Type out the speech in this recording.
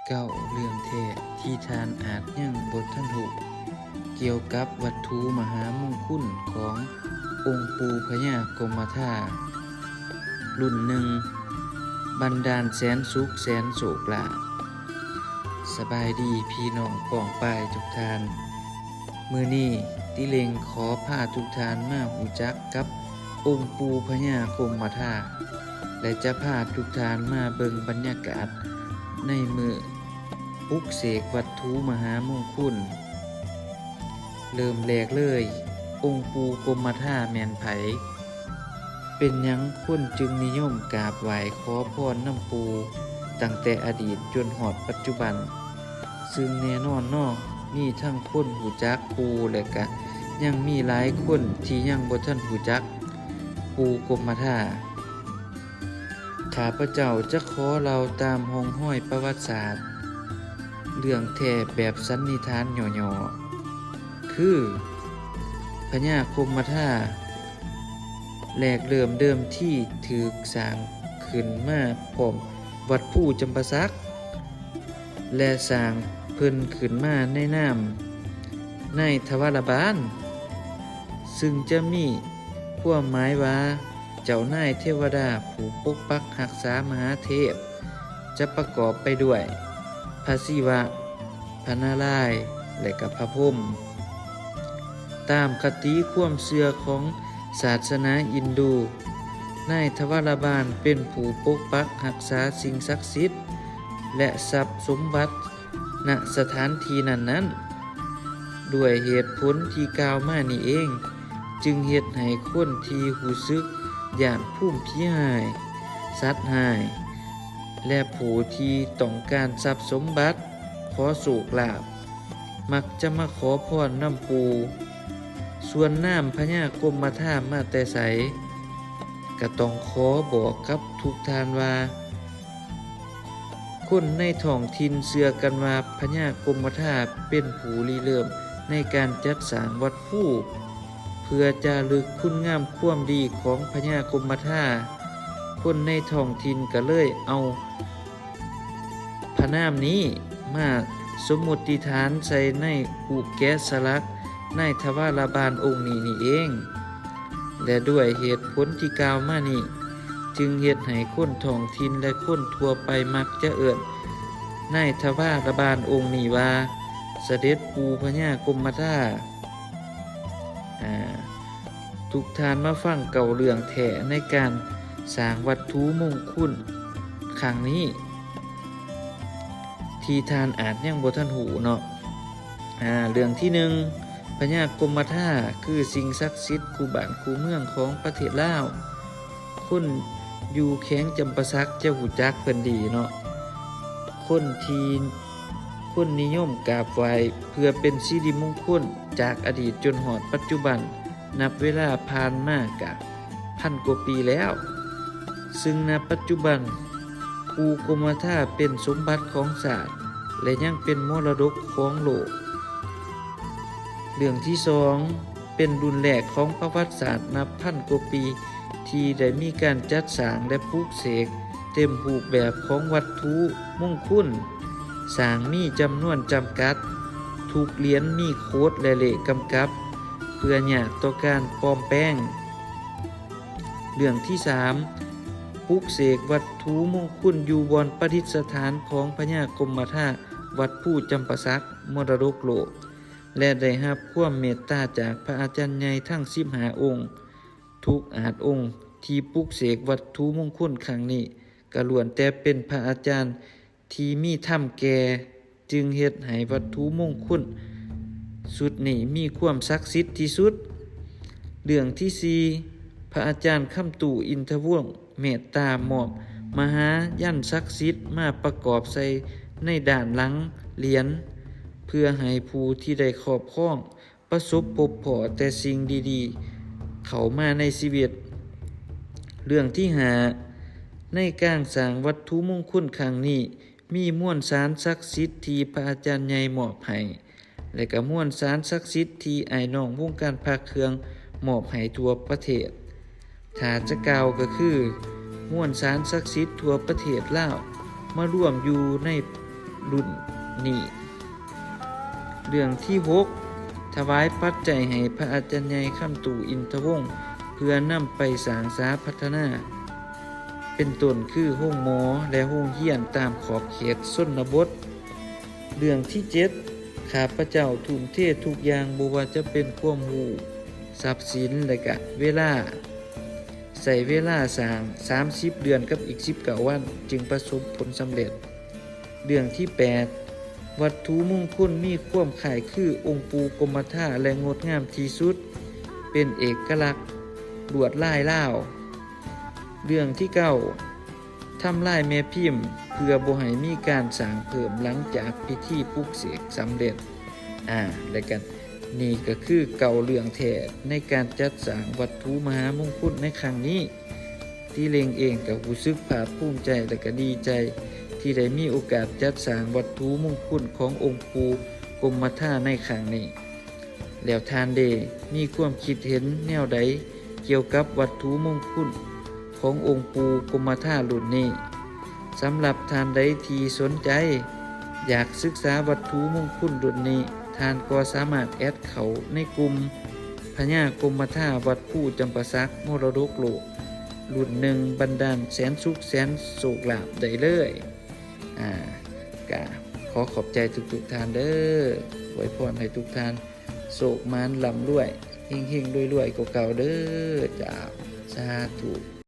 ເກົ້າເລື່ອງແທ້ທີ່ທ່ານອາດຍັງບໍ່ທັນຮູ້ ກ່ຽວກັບວັດຖຸມະຫາມົງຄຸນຂອງອົງປູ່ພະຍາກົມມະທາລຸ້ນໜຶ່ງ ບັນດານແສນສຸກແສນໂຊກລາບ. ສະບາຍດີພີ່ນ້ອງປ້ອງປາຍທຸກທ່ານ. ມື້ນີ້ຕິເລັງຂໍພາທຸກທ່ານມາຮູ້ຈັກກັບອົງປູ່ພະຍາກົມມະທາ ແລະ ຈະພາທຸກທ່ານມາເບິ່ງບັນຍາກາດໃນມື້ປຸກເສກວັດຖຸມະຫາມົງຄຸນ. ເລີ່ມແລກເລີຍ, ອົງປູ່ກົມມະທາແມ່ນໃຜ? ເປັນຫຍັງຄົນຈຶ່ງນິຍົມກາບໄຫວ້ຂໍພອນນຳປູ່ຕັ້ງແຕ່ອະດີດຈົນຮອດປັດຈຸບັນ? ຊຶ່ງແນ່ນອນເນາະ, ມີທັງຄົນຮູ້ຈັກປູ່ ແລະ ກະຍັງມີຫຼາຍຄົນທີ່ຍັງບໍ່ທັນຮູ້ຈັກປູ່ກົມມະທາ. ຂ້າພະເຈົ້າຈະຂໍເລົ່າຕາມຮ່ອງຮອຍປະຫວັດສາດເລື່ອງແທ້ແບບສັນນິຖານຫຍໍ້ໆ ຄື ພະຍາກົມມະທາ ແລກເລີ່ມເດີມທີຖືກສ້າງຂຶ້ນມາພ້ອມວັດພູຈຳປາສັກ ແລະ ສ້າງເພິ່ນຂຶ້ນມາໃນນາມນາຍທະວາລະບານ, ຊຶ່ງຈະມີຄວາມໝາຍວ່າ ເຈົ້ານາຍເທວະດາຜູ້ປົກປັກຮັກສາມະຫາເທບ ຈະປະກອບໄປດ້ວຍພະສິວະ, ພະນາລາຍ ແລະ ກະພະພົມ. ຕາມຄະຕິຄວາມເຊື່ອຂອງສາສະໜາອິນດູ, ນາຍທະວາລະບານເປັນຜູ້ປົກປັກຮັກສາສິ່ງສັກສິດ ແລະ ຊັບສົມບັດ ນະສະຖານທີ່ນັ້ນໆ. ດ້ວຍເຫດຜົນທີ່ກ່າວມານີ້ເອງ, ຈຶ່ງເຮັດໃຫ້ຄົນທີ່ຮູ້ສຶກຢ້ານພູມຜີຮ້າຍ, ສັດຮ້າຍ ແລະ ຜູ້ທີ່ຕ້ອງການຊັບສົມບັດ, ຂໍໂຊກລາບ, ມັກຈະມາຂໍພອນນຳປູ່. ສ່ວນນາມພະຍາກົມມະທາມາແຕ່ໃສ? ກະຕ້ອງຂໍບອກກັບທຸກທ່ານວ່າ ຄົນໃນທ້ອງຖິ່ນເຊື່ອກັນວ່າພະຍາກົມມະທາເປັນຜູ້ລິເລີ່ມໃນການຈັດສ້າງວັດພູ ເພື່ອຈາລຶກຄຸນງາມຄວາມດີຂອງພະຍາກົມມະທາ. ຄົນໃນທ້ອງຖິ່ນກະເລີຍເອົາພະນາມນີ້ມາສົມມຸດຕິຖານໃສ່ໃນຮູບແກະສະຫຼັກນາຍທະວາລະບານອົງນີ້ນີ້ເອງ. ແລະ ດ້ວຍເຫດຜົນທີ່ກ່າວມານີ້, ຈຶ່ງເຮັດໃຫ້ຄົນທ້ອງຖິ່ນ ແລະ ຄົນທົ່ວໄປມັກຈະເອີ້ນນາຍທະວາລະບານອົງນີ້ວ່າ ສະເດັດປູ່ພະຍາກົມມະທາ. ອາ, ທຸກທ່ານມາຟັງເກົ້າເລື່ອງແທ້ໃນການສ້າງວັດຖຸມົງຄຸນຄັ້ງນີ້ ທີ່ທ່ານອາດຍັງບໍ່ທັນຮູ້ເນາະ. ອາ, ເລື່ອງທີໜຶ່ງ, ພະຍາກົມມະທາຄືສິ່ງສັກສິດຄູ່ບ້ານຄູ່ເມືອງຂອງປະເທດລາວ. ຄົນຢູ່ແຂວງຈຳປາສັກຈະຮູ້ຈັກເພິ່ນດີເນາະ. ຄົນທີ່ ຄົນນິຍົມກາບໄຫວ້ເພື່ອເປັນສິລິມົງຄົນຈາກອະດີດຈົນຮອດປັດຈຸບັນ, ນັບເວລາຜ່ານມາກະພັນກວ່າປີແລ້ວ. ຊຶ່ງນະປັດຈຸບັນ ປູ່ກົມມະທາເປັນສົມບັດຂອງຊາດ ແລະ ຍັງເປັນມໍລະດົກຂອງໂລກ. ເລື່ອງທີສອງ ເປັນລຸ້ນແລກຂອງປະຫວັດສາດນັບພັນກວ່າປີ ທີ່ໄດ້ມີການຈັດສ້າງ ແລະ ປຸກເສກເຕັມຮູບແບບຂອງວັດຖຸມົງຄຸນ. ສ້າງມີຈຳນວນຈຳກັດ, ທຸກຫຼຽນມີໂຄດ ແລະ ເລກກຳກັບ ເພື່ອຍາກຕໍ່ການປອມແປງ. ເລື່ອງທີສາມ ປຸກເສກວັດຖຸມົງຄຸນຢູ່ບ່ອນປະດິດສະຖານຂອງພະຍາກົມມະທາ ວັດພູຈຳປາສັກ ມໍລະດົກໂລກ ແລະ ໄດ້ຮັບຄວາມເມດຕາຈາກພະອາຈານໃຫຍ່ທັງສິບຫ້າອົງ. ທຸກອາດອົງທີ່ປຸກເສກວັດຖຸມົງຄຸນຄັ້ງນີ້ ກໍລ້ວນແຕ່ເປັນພະອາຈານທີ່ມີທຳແກ່ ຈຶ່ງເຮັດໃຫ້ວັດຖຸມົງຄຸນຊຸດນີ້ມີຄວາມສັກສິດທີ່ສຸດ. ເລື່ອງທີສີ່ ພະອາຈານຄຳຕູ້ ອິນທະວົງ ເມດຕາມອບມະຫາຍັນສັກສິດມາປະກອບໃສ່ໃນດ້ານຫຼັງຫຼຽນ ເພື່ອໃຫ້ຜູ້ທີ່ໄດ້ຄອບຄອງປະສົບພົບພໍ້ແຕ່ສິ່ງດີໆເຂົ້າມາໃນຊີວິດ. ເລື່ອງທີຫ້າ ໃນການສ້າງວັດຖຸມົງຄຸນຄັ້ງນີ້ ມີມວນສານສັກສິດທີ່ພະອາຈານໃຫຍ່ມອບໃຫ້ ແລະ ກະມວນສານສັກສິດທີ່ອ້າຍນ້ອງວົງການພະເຄື່ອງມອບໃຫ້ທົ່ວປະເທດ. ຖ້າຈະກ່າວກໍຄື ມວນສານສັກສິດທົ່ວປະເທດລາວມາລວມຢູ່ໃນ ລຸ້ນນີ້. ເລື່ອງທີຫົກ ຖວາຍປັດໄຈໃຫ້ພະອາຈານໃຫຍ່ຄຳຕູ້ ອິນທະວົງ ເພື່ອນຳໄປສ້າງສາພັດທະນາ ເປັນຕົ້ນຄືໂຮງໝໍ ແລະ ໂຮງຮຽນຕາມຂອບເຂດຊົນນະບົດ. ເລື່ອງທີເຈັດ ຂ້າພະເຈົ້າທຸ່ມເທທຸກຢ່າງ ບໍ່ວ່າຈະເປັນຄວາມຮູ້, ຊັບສິນ ແລະ ກະເວລາ. ໃຊ້ເວລາສ້າງສາມສິບເດືອນກັບອີກສິບເກົ້າວັນ ຈຶ່ງປະສົບຜົນສຳເລັດ. ເລື່ອງທີແປດ ວັດຖຸມົງຄຸນມີຄວາມຄ້າຍຄືອົງປູກົມມະທາ ແລະ ງົດງາມທີ່ສຸດ ເປັນເອກະລັກລວດລາຍລາວ. ເລື່ອງທີເກົ້າ ທຳລາຍແມ່ພິມ ເພື່ອບໍ່ໃຫ້ມີການສ້າງເພີ່ມຫຼັງຈາກພິທີປຸກເສກສຳເລັດ. ອາ ແລະ ກະນີ້ກະຄືເກົ້າເລື່ອງແທ້ໃນການຈັດສ້າງວັດຖຸມະຫາມົງຄຸນໃນຄັ້ງນີ້. ຕິເລັງເອງກະຮູ້ສຶກພາກພູມໃຈ ແລະ ກະດີໃຈທີ່ໄດ້ມີໂອກາດຈັດສ້າງວັດຖຸມົງຄຸນຂອງອົງປູກົມມະທາໃນຄັ້ງນີ້. ແລ້ວທ່ານເດ ມີຄວາມຄິດເຫັນແນວໃດກ່ຽວກັບວັດຖຸມົງຄຸນຂອງອົງປູກົມມະທາລຸ້ນນີ້? ສຳລັບທ່ານໃດທີ່ສົນໃຈຢາກສຶກສາວັດຖຸມົງຄຸນລຸ້ນນີ້, ທ່ານກໍສາມາດແອັດເຂົ້າໃນກຸ່ມພະຍາກົມມະທາວັດພູຈຳປາສັກ ມໍລະດົກໂລກລຸ້ນໜຶ່ງ ບັນດານແສນສຸກແສນໂຊກລາບໄດ້ເລີຍ. ອາ ກະຂໍຂອບໃຈທຸກໆທ່ານເດີ. ອວຍພອນໃຫ້ທຸກທ່ານໂຊກໝານລ່ຳລວຍ ເຮັງໆລວຍໆກວ່າເກົ່າເດີ. ເຈົ້າ ສາທຸ.